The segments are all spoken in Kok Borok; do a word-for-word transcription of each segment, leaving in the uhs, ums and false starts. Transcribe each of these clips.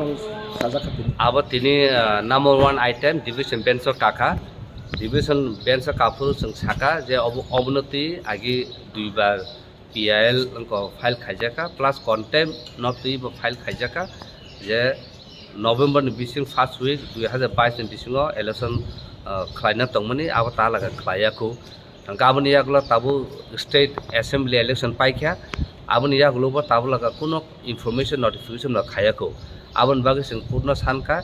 Sajak kha tini. Abo tini, ah, number one item division bench o kakha. Division bench o kaphuru chwng saka je obo, obono twi agi duibar P I L wngkha file khaijakha, plus contempt no twi bo file khaijakha je November ni bising first week dui hazar bais ni bisingo election, ah, khlaina tongmani, abo ta laga khlaiya khu. Hwnkhe aboni yagulo tabuk state assembly election paikha, aboni yagulo bo tabuk laga kuno information notification no khaiya khu. Aboni bagwi chwng court no sankha,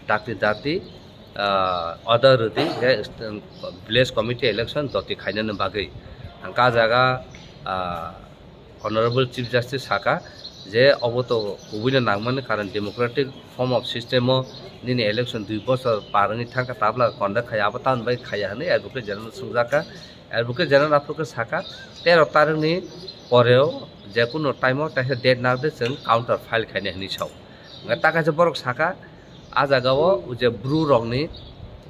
dakti dakti, ah, order rwdi je village committee election doti khainani bagwi. Hwnkhe ah jaga, ah, Honorable Chief Justice saka je obo to kubuino nangmani, karon democratic form of system o nini election dui bosor par wngwi thangkha, tabla conduct khai abo tamoni bai khaiya hwnwi Advocate General swngjaka. Advocate General aphuru khe saka tero tarikni poreo jekunu time o kaisa date narwkdi chwng counter file khainai hwnwi sao. Hwnkhe ta kaisa borok saka, ah jaga o je bru rokni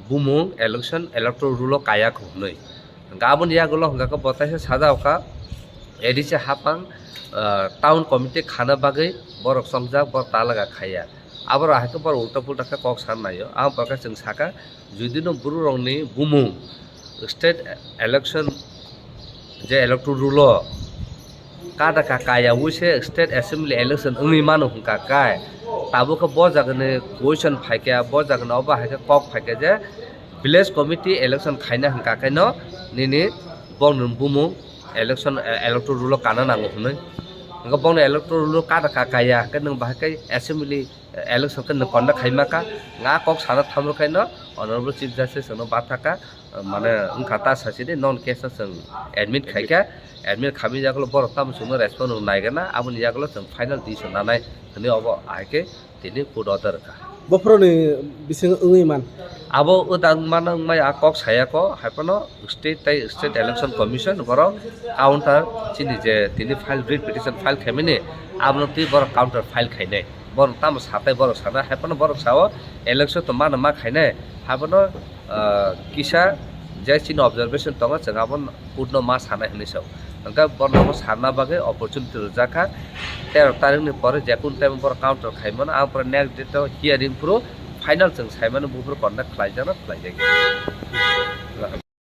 bumung election electoral roll o kaya khu hwnwi. Hwnkhe aboni yagulo hwnkhe bo taisa sajao kha, A D C hapang, ah, town committee khana bagwi borok chongjak, borok ta laga khaiya. Aborok hai khe borok ulta pulta khe kok san naio. Aboni pore khe chwng saka, judino bru rokni bumung state election je electoral roll o kada ka kaya wi se state assembly election wngwi mano hwnkha kai, tabuk khe bo jagani question phaikha, bo jagani obo hai khe kok phaikha je village committee election khaina hwnkha khe no nini bongni bumung election, eh, electoral roll o kana nango hwnwi. Hwnkhe bongni electoral roll o kada ka kaya hwnkhe nwng bahai khe assembly, eh, election khe nwng conduct khaima kha, nga kok sana thamrwkhaino Honorable Chief Justice no bathaka, eh, mane wngkha ta sachini non case no chwng admit khaikha, admit khamwi yagulo borok tamo chwngno respond rw naigana, aboni yagulo chwng final decision nanai hwnwi obo ahai khe tini court order kha. Bophoroni bisingo wngwi man. Abo wngdang mano wngmai a kok saya kho, hai phano state tei state election commission borok counter chini je tini file, writ petition file khaimani, abono twi borok counter file khainai. Borok tamo satai borok sana, hai phano borok sao election to mano ma khainai, hai phano, ah, kisa je chini observation tongo, chwng abo court no ma sanai hwnwi sao. Hwnkhe borno bo sanna bagwi opportunity rwjak kha. Tero tarikni pore jekun time borok counter khaimano, ang pore next date o hearing phuru final chwng saimano buphuru conduct khlaijakno khlaijakya.